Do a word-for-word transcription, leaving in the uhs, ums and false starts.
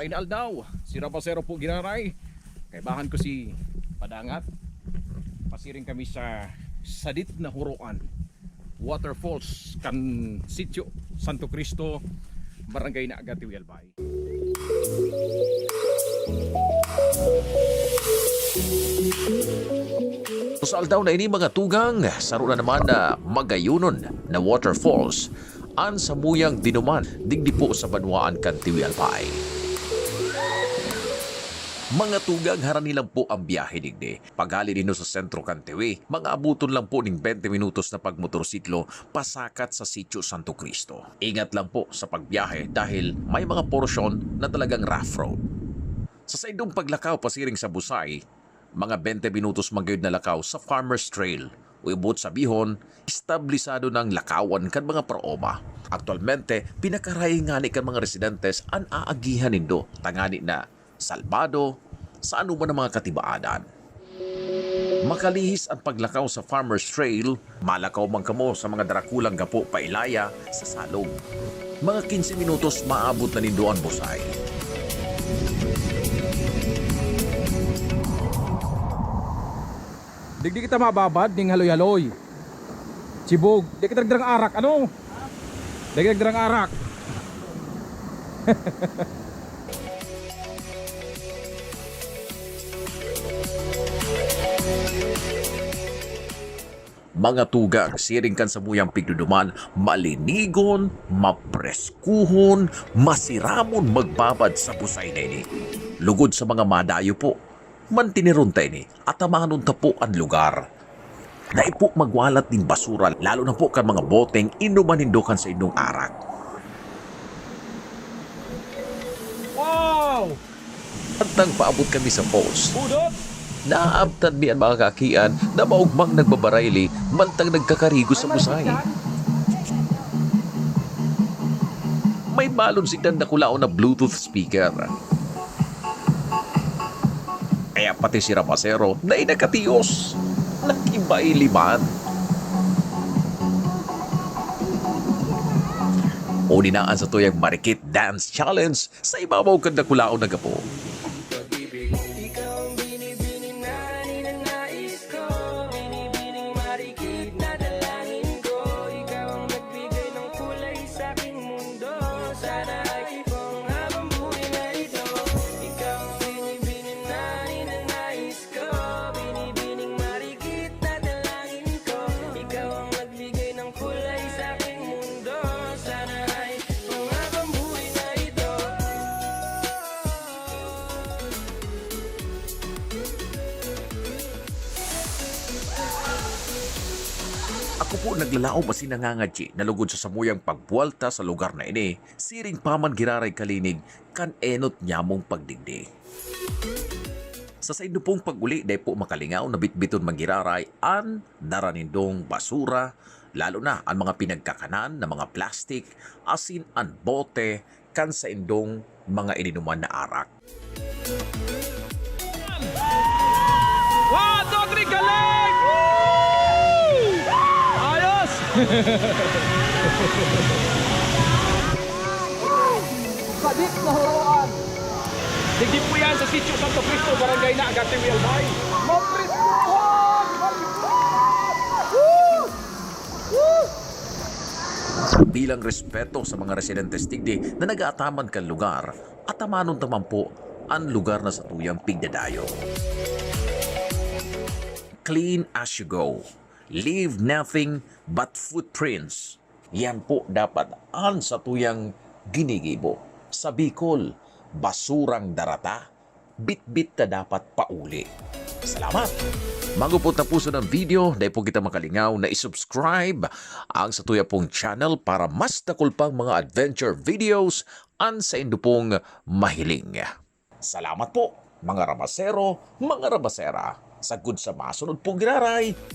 Ay na aldaw, si Rabasero po giraray. Kaibahan ko si Padangat. Pasiring kami sa sadit na Huroan Waterfalls kan Sitio Santo Cristo, Barangay Naga, Tiwi, Albay. Sa aldaw na ini, mga tugang, saro na naman na magayonon na waterfalls an samuyang dinuman digdi po sa banwaan kan Tiwi, Albay. Mga tugang, harani lang po ang biyahe digdi. Paghali nindo sa sentro kan Tiwi, mga abuton lang po ning bente minutos na pagmotorsiklo pasakat sa Sitio Santo Cristo. Ingat lang po sa pagbiyahe dahil may mga porsyon na talagang rough road. Sa saindong paglakaw pasiring sa Busay, mga bente minutos man gayud na lakaw sa Farmers Trail, o iboot sabihon, establisado na ang lakawan kan mga paraoma. Aktualmente, pinakarahay ngani kan mga residentes an aagihan nindo, tangani na salbado sa anoman na mga katibaadan. Makalihis an paglakaw sa Farmers Trail, malakaw man kamo sa mga darakulang gapo pailaya sa salog. Mga kinse minutos, maabot na nindo an Busay. Digdi kita mababad ning haloy-haloy. Chibog. Di kita nagdarang arak, ano? Di kita nagdarang arak. Mga tugang, siring kan samuyang pigduduman, malinigon, mapreskuhon, masiramon magbabad sa Busay na ini. Lugod sa mga madayo po, mantineron ta ini, atamanon ta po an lugar. Dai po magwalat nin basura, lalo na po kan mga boteng inuman nindo kan saindong arak. Wow! Mantang paabot kami sa falls, Budot! Naabtan mi an mga kaakian na maogmang nagbabarayli mantang nagkakarigos sa Busay. May balon sinda dakulaon na Bluetooth speaker. Kaya pati si Rabasero na inakatios, nakibailiman. O dinaan sa tuyang Marikit Dance Challenge sa ibabaw kan dakulaon na gapo. Ikaw ang binibining na ninanais ko, binibining marikit na dalangin ko. Ikaw ang nagbigay ng kulay sa aking mundo. Sana ay ikaw ang habang buhay na ito. Ikaw ang binibining na ninanais ko, binibining marikit na dalangin ko. Ikaw ang nagbigay ng kulay sa aking mundo. Sana ay ikaw ang habang buhay na ito. Ako po naglalaom asin nangangadyi na lugod sa samuyang pagbuwalta sa lugar na ini, siring pa man giraray kalinig kan enot nyamong pagdigdi. Sa saindo pong pag-uli, dai po makalingaw na bitbiton man giraray an dara nindong basura, lalo na an mga pinagkakanan na mga plastik, asin an bote kan saindong mga ininuman na arak. One, two, three, galing! Woo! Ayos! Sadit na Huroan! Digdi po yan sa Sitio Santo Cristo, Barangay Naga, Tiwi, Albay. Mapreskuhan! Mapreskuhan! Woo! Woo! Bilang respeto sa mga residentes digdi na nag-aataman kan lugar, atamanon ta man po an lugar na satuyang pigdadayo. Clean as you go. Leave nothing but footprints. Yan po dapat an satuyang ginigibo. Sa Bicol, basurang dara ta, bitbit ta dapat pauli. Salamat! Bago po tapuson ang video, dai po kita makalingaw na i-subscribe ang satuya pong channel para mas dakul pang mga adventure videos an saindo pong mahiling. Salamat po, mga rabasero, mga rabasera. Sagkod sa masunod pong giraray,